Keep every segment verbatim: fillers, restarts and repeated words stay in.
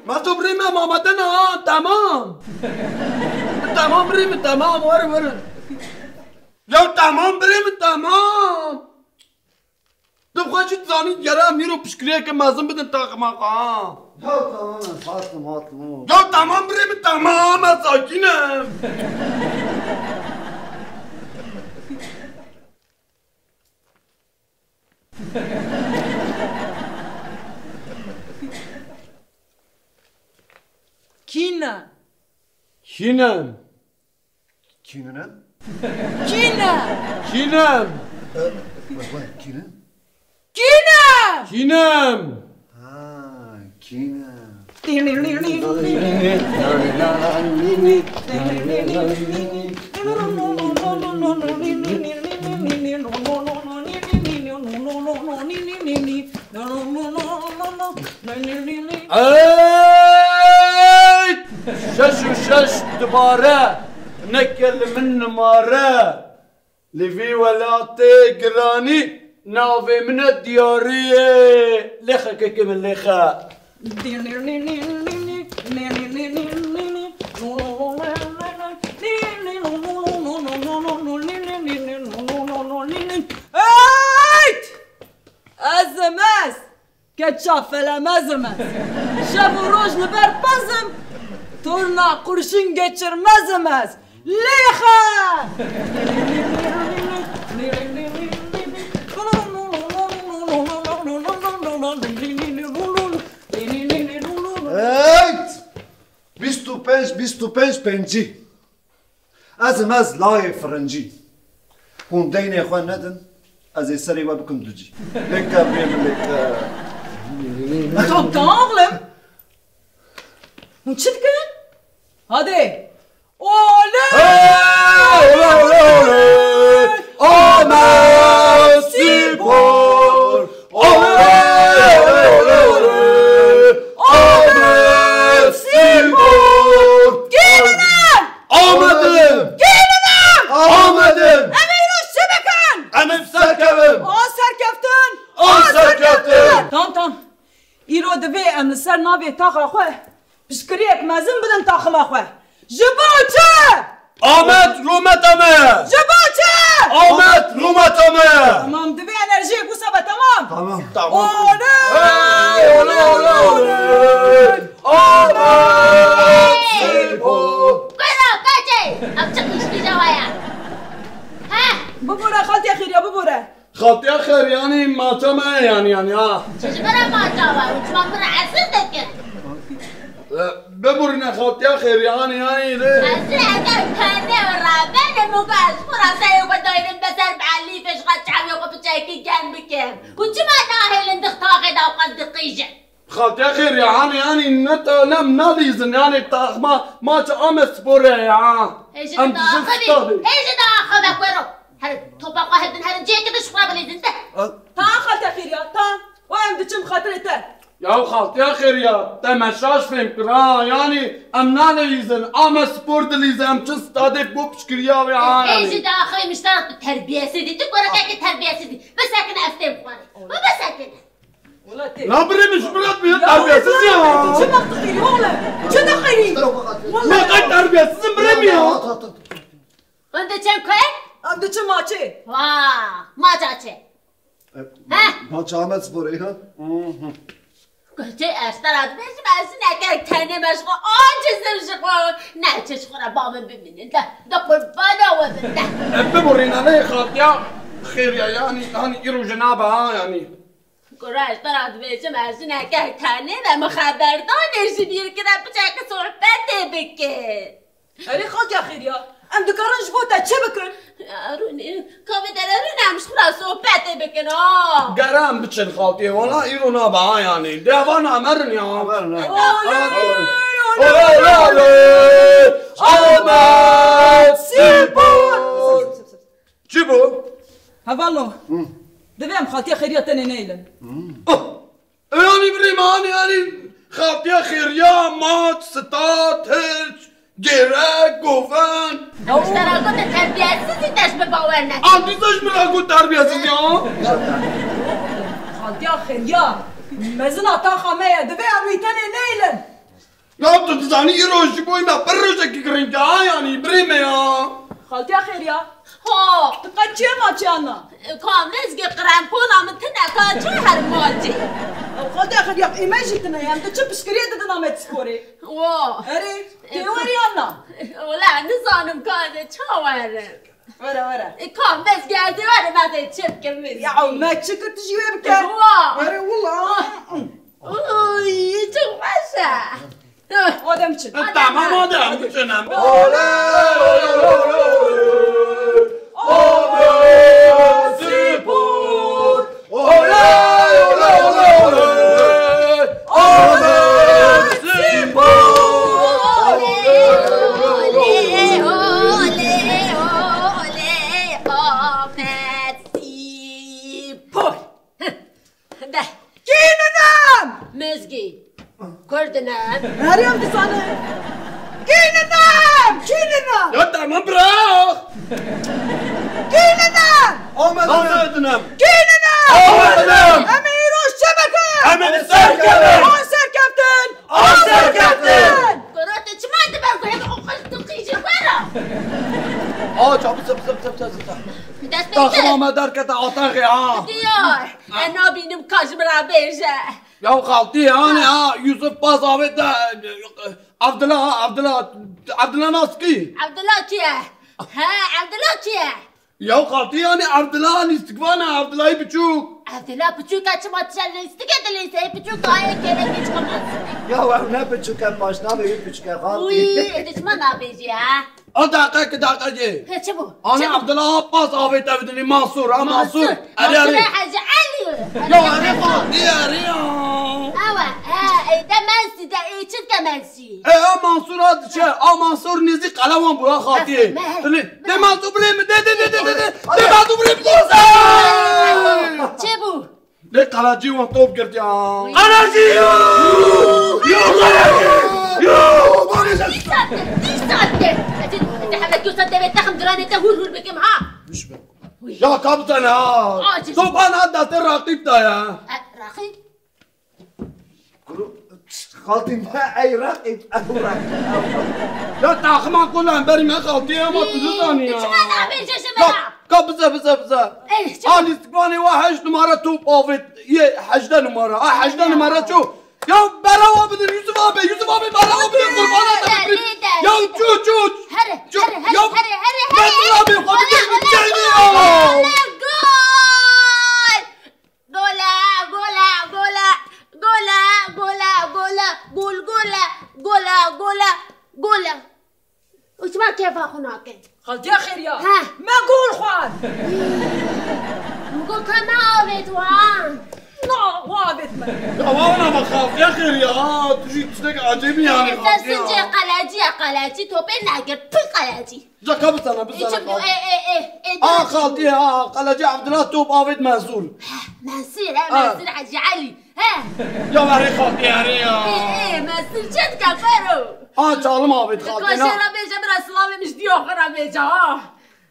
Mesto birê me, mamate ne ha, temam. Temam birê min, temam, were, were. Ya temam birê min, temam. Tu xwe jî dizanî gere em îro piştgiriyeke mezin bidin taxima xwe ha. Ya tamam, ez hatim, hatim, oğlum. Ya temam birê min, temam, ez sakîn im. Kî ne? Kî ne? Kî ne? Kî ne? Kî ne? E, we, we, kî ne? Kî ne? Kî ne? Ha, kî ne? Ey! Şeş û şeş dubare, neke li min nimare. Li vî welatê giranî navê min e diyariyê. Lêxe kekê min, lêxe. Eyt! Ez im ez! Keça felemez im ez. Şev û roj li ber pez im. Torna qurşin geçirmez im ez. Lêxe! Eyt! Bîst û pênc, bîst û pênc, pêncî. Ez im ez layê firincî. Hûn deynê xwe nedin, ez ê serê we bikim ducî. Lêke bê min lêke. Tamam, tamam oğlum. Hûn çi dikin? Hadi. Oley! Hey! Oley, oley, oley! Amed Spor! Oley, oley, oley, oley! Amed Spor! Gelin! Amedim! Gelin! Amedim! Em ê îro çi bikin? Em ê serkevin! A serkeftin! A serkeftin! Tamam, tamam. Îro divê em li ser navê taxa xwe piştgiriyek mezin bidin taxima xwe. Ji bo çi? Amed rûmeta me! Ji bo çi? Amed rûmeta me! Tamam, divê enerjiyek wisa be, tamam? Tamam. Tamam. Oley! Hey, oley, oley, oley! Amed Spor! Kuro, kaçê! Ev çi qîşqîşa we ye? Heh! Bibûre, xaltiya Xêriya, bibûre. Xaltiya Xêriyanî maça me ye yanî, yanî ha. Çi ji bira maça we? Û çima min re esir dikin? E, biburîne xaltiya Xêriyanî yanî lê. Ez ê heger kerdê û rabenim û ez xwe ra serê xwe dayrim be ser bi elîfê ji xwe çavê xwe piçekî germ bikim. Û çima nahêlin di taxê de û qas diqîjin? Xaltiya Xêriya, hanê, yanî ne te, ne em nalîzin, yanî taxma maça Amed Spor e ya. Hêjî Em diaxive, dijin stadê. Hêjî diaxive kuro. Herin, topa xwe hildin, herin cihekê din ji xwe bilîzin de. Al. Ta xaltiya Xêriya, ta. Wa em diçin xatirê te. Ya xaltiya Xêriya, te me şaş fêm kir ha, yanî em nalîzin, Amed Spor dilîzin, em çin stadê bo piştgiriya wê ha, yanî. Hêjî diaxive, mişterak tu terbiyesizî, tu kurekekî terbiyesizî. Bisekine ez têm xwarê. Bisekine. Wala tê. La birê min ji min re dibe terbiyesiz ya. Çi bak dixîrî oğlum? Çi dixîrî? Ma qey terbiyesiz im birê min ya. Hûn diçin ku? Em diçin maçê. Wa, maça çi? He? Maça Amed Sporê ha? Goçê ez te re dibêjim, ez jinekek tenê me ji xwe aciz im ji xwe. Ne çi ji xwe re ba min bimînin de. De qurbana we bin de. Em biborîne lê xaltiya Xêriya yanî, hanî îro jina be ha yanî. Kura, ez te re dibêjim, ez jinekek tenê me, min xeberdanê ji bîr kire, piçeke sohbetê bike. Erê, xaltiya Xêriya, em dikarin ji bo te çi bikin? Erûnê, ka vê derê rûnê em ji xwe re sohbetê bikin, ha. Gere em biçin xaltiyê, wala îro nabe, ha, yanî. Dê eva namerin ya. Namerin, ha. Oley, oley, oley, oley. Amed Spor. Çi bû? Hevalno. Hı. Divê em xaltiya Xêriya tenê neyilin. Hı. Oh! Yanî birê me, hanî, yanî xaltiya Xêriya, maç, stad, hirç, gêrek, govend. Ew ji te re gote terbiyesiz, te ji min bawer neke. An dîsa ji min re got terbiyesiz ya. Xaltiya Xêriya, mezina taxa me ye, divê em wî tenê neyilin. Ya tu dizanî îro ji bo me pir rojekî girîng e, ha, yanî birê me ya. Xaltiya Xêriya. Ha. Tu qet çi ye ma çi ana? Ka Mizgî, qrempona min tine, ka çi her ma çi? Xaltiya Xêriya, ê me jî tine ye, em tu çi piştgiriyê didin Amed Sporê? Wa. Erê, tê werî ana? Wela nizanim ka ez ê ça werim. Were, were. E, ka Mizgî, ez ê werim, ez ê çi bikim Mizgî? Ya, me çi kir tu jî wê bike? Wa. Were, wela. Uy, çok baş e. Adem çi? Tamam, hadi, hadi, canım. Oley, oley, oley, oley. Ahmet Spor. Oley, oley, oley, oley. Ahmet Spor. Oley, oley, oley, oley, Ahmet Spor. De. Kînin em? Mizgî. Kurdin em? Her yem dizane. Kînin em? Kînin em? Ya tamam, bırak. Kînin em? Ahmet Aydınım. Kînin em? Ahmet Aydınım. Em ê îroj çi bikin? Em ê serkevin. An serkeftin. An serkeftin. Kuro, tu çima dibe ku hebe o qil tu qîjî wera? Aa, çabuk, çabuk, çabuk, çabuk, çabuk. Dest pê Taxima te. Me derkete ataxê ha. Diyar. E, nabînim ka ji min re bêje. Ya xaltî, hanê ha, Yusuf Pas avê te, Abdullah, Abdullah, Abdullah nas kî? Abdullah kî ye? He, Abdullah kî ye? Ya xaltî, hanê Abdullah lîstikvan e, Abdullahî biçûk. Abdullah biçûk e, çima tu lîstikê dilîsê, biçûk ayê kêlekê çiqamaz. Ya ew ne biçûk e, paşnavê wî biçûk e, xaltî. Uy, ê tu çima nabêjî ha? A daqe ki daqe jê. He, çi bû? Ana Çi bû? Abdullah Abbas avê te bidinî Mansur, ha Mansur. Mansur. Erê, erê. Mansur Hacı Ali. Ya erê xaltî, erê ya. Ewa, he, ê, de Mensî de, ê, çi dike Mensî? E, a Mansur a diçe, a Mansur nêzî qelewan bû, ha xaltî. He, me, he. Dilê, de Mansur birê min, de, de, de, de, de, de. De Mansur birê min, de. Çi bû? Lê qelecî wan top girtiya. Qelecî! Yo! Yo, qelecî! Yo! Dîsa te, dîsa te! Ez ê, ez ê hemek yosa devê texim diranê te hûr hûr bikim ha! Ya kaptan ha! Acil. Topan ha destê raqîb da ya. E, raqîb? Kuru, xaltî me ey raqîb, ew raqîb, ew raqîb. Ya taxima ku lemberî me xaltî ama tu nizanî ya. Çima nabêje ji me ya? Ka bize, bize, bize. Ey, çima? A lîstikvanê we heşt numara top avêt, yê hejdeh numara. A hejdeh numara ço? Ya berewa bidin Yusuf abi, Yusuf abi berewa bidin, qurbana te bibî. Ya ço, ço. Here, here, here, here, here, here. Yusuf abi, abi gel, gel ya. Gol! Gola, gola, gola, gola, gola, gola, gol, gola, gola, gola, gola. Û çima kêfa xwe nake? Xaltiya Xêriya. He. Me gol xwar. Min got ka me avêt wan. Na, wa avêt me. Ya wana me xaltiya Xêriya. Tu jî tiştek acêbî yani. Ser sincê qelecî ye, qelecî topê negir. Pir qelecî. Ca ka bisana, bisana. Ê, ê, ê, ê, ê, Aa, xaltî, aa, qelecî Abdullah top avêt Mensûr. Mensûr, he, Ha. Mensûr Hacî Elî. He. Ya erê xaltî, erê ya. Ê, ê, Mensûr çi dike, Fero? Aa, çalim avêt xaltî, na. Kaşe ra bêje, bira silavê min ji diya xwe ra bêje, ha.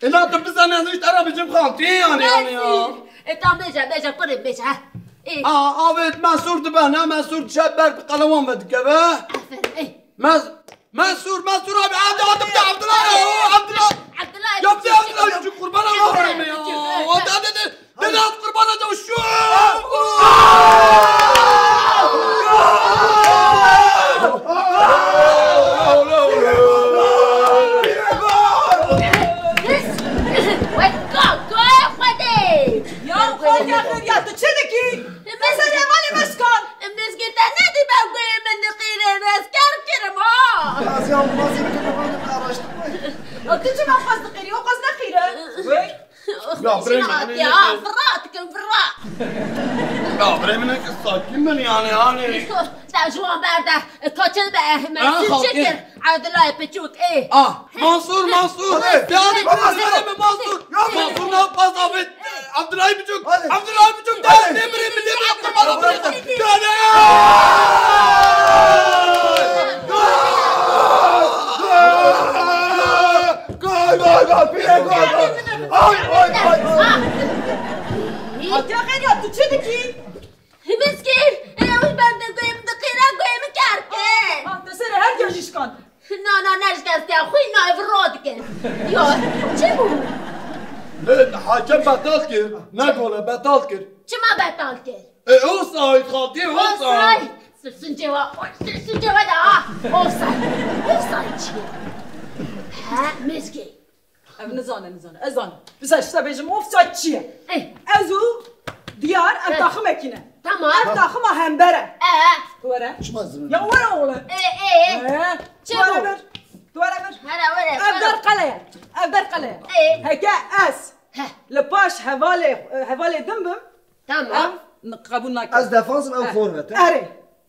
Ê, na tu bisana, ez ji te ra bêjim xaltî, yani, yani ya. Mensûr. Ê, tam bêje, bêje, kurê bêje, ha. Ê. Aa, avêt Mensûr dibe, ne Mensûr dişe ber bi qelewan vedikeve. Aferin, ê. Mes-, Mensûr, Mensûr abi, hadi, hadi, bir de Abdullah ya, o Abdullah. Abdullah, Ya bir de Abdullah, şu kurban ama verme ya. Hadi, hadi, hadi. Biraz kurban hadi, şu. Wek, wek, wek, wek. Ya, Xwedê xêr ya, tu çi dikî? Te serê malê me şikand. Mizgî te nedî be guhê min diqîrê, ez ker kirim ha. Ez ya mazî bikim, bi min araştirme. Ya tu çima xwez diqîrî, o xwez neqîre. Wey. Ya birê min, hatiye ha, vira dikim, vira. Ya birê min, ki sakin bin yani, hani. Te ji wan berde, e, kaçin be, Mensûr çi kir? Abdullah piçûk, ê. Ah, Mansûr, Mansûr. Hadi. Ya hadi, hadi, hadi, Mansûr. Mansûr ne yapmaz abi? Abdullah piçûk. Hadi. Abdullah piçûk, hadi. Demir, demir, demir, kurban olayım. Hadi. Gol, gol, gol, pire gol, gol. Ay, ay, ay, ay. Hatiye xêr ya, tu çi dikî? Mizgî, e, ew berde guhê min diqîre, guhê min ker kir. Ah, te serê her Ne şikestiya xwîna ev radikin. Ya, çi bû? Ê, hakem betal kir. Ne gole, betal kir. Çima betal kir? Ê, offside, xaltî, offside. Offside. Sirsin ceva, sirsin ceva da ha. Offside. Offside çi ye? He, mizgê. Ev nizane, nizane. Ez zanim. Bi ser şta bêjim, offside çi ye? Eh. Ez û Diyar ev Eh. taximekî ne. Tamam. Ev taxima hember e. Eh. Tu were. Çima zirî? Ya were oğlum. Eh, eh. Eh. Çi Tu were bû? bir. Tu were bir. Here, were, Ev were. der qele ye. Ev der qele ye. Eh. Heke ez Heh. li paş hevalê, hevalê din bim. Tamam. Ev n-, qebûl nake. Ez defansım, ev Eh. forvet e. Erê.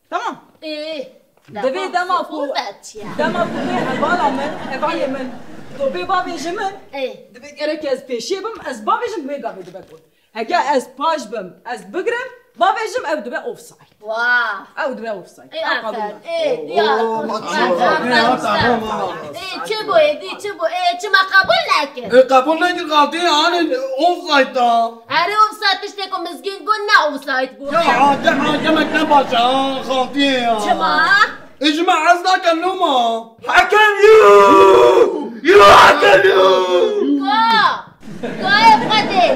Tamam. Ee, Divê dema ku, forvet ya. dema ku vê hevala min, hevalê min, topê bavêje min, Ee. divê gerek ez pêşiyê bim, ez bavêjim, wê gavê dibe gol. Heke ez paş bim, ez bigrim, bavêjim, ew dibe offside. Wah. Ew dibe offside. Ê, Ew qebûl aferin. nake. Ê, diyar. Oo, Aferin, maşallah. aferin, Ê, çi bû, êdî, çi bû? Ê, çima qebûl nekir? Ê, qebûl nekir, xaltî, yani offside da. Erê offside tiştê ku mizgîn got ne offside bû. Ya hakem, hakemek ne baş e, ha, xaltiyê ya. Çima? Ê, ji me ez nake loma. Hakem yu! Yu hakem yu! Ka! Ka ê Xwedê!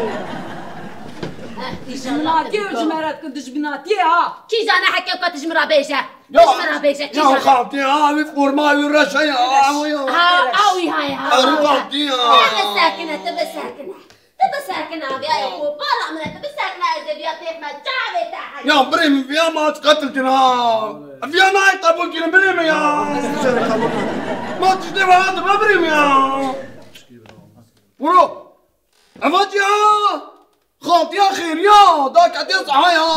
Eh, înşallah Dijminatiyê û ji me re dikin dijminatiyê ha. Kî zane hekem ka tu ji min re bêje? Ya, Tu ji min re bêje, kî ya zane? xaltiyê, ha, wî forma wî reş e ya, ha, ya. Ha, ew wî ha ya. Erê xaltiyê ya. Tu bisekine, tu bisekine. Tu bisekine, aviya ya ku bala min e, tu bisekine, ez ê viya têxme çavê te heye. Ya birê min viya ma tu qetil kin ha. Viya nayê qebûl kirin birê min ya. Ma tiştê ve hate be birê min ya. Bro. Eva ya. Xaltiya xêriya. Da ketiya saha ya.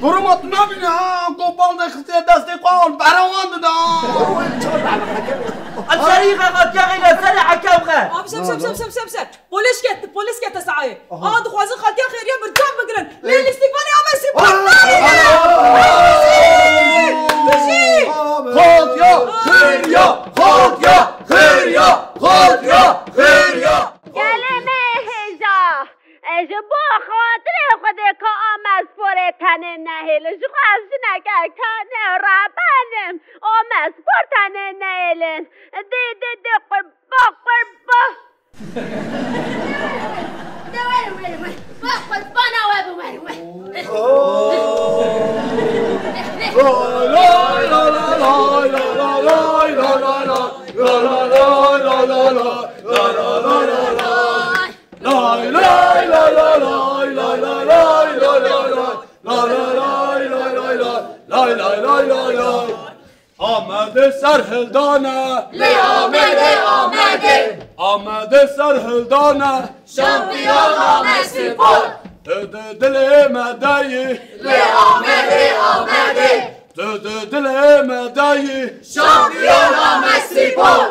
Bro ma tu nabîne ha. Kopal de xistiye destê xwe al. Bere wan dida. Em serî xe xaltiya xêriya serê hekem xe. Abi, sep, sep, sep, sep, sep, sep. Polis kete, polis kete sahayê. Aha. Aha, dixwazin xaltiya xêriya birçav bigirin. Lê Ê. lîstikvanê Amed Spor Aa! nabîne. Aa! Bijî! Xaltiya xêriya, xaltiya xêriya, xaltiya xêriya. Gelê me hêja, e, ji bo xatirê Xwedê ka Amed Sporê tenê nehêlin. Ji xwe ez jinekek tenê rebenim. Amed Spor tenê nehêlin. Dê, dê, dê, qurba, qurba. De werin, werin, werin. Werin, qurbana we bin, werin, werin. Amedê serhildane. Lê Amedê, Amedê. Amedê serhildane. Şampiyona me spor. Tu di dilê me de yî. Lê Amedê, Amedê. Tu di dilê me de yî. Şampiyona me spor.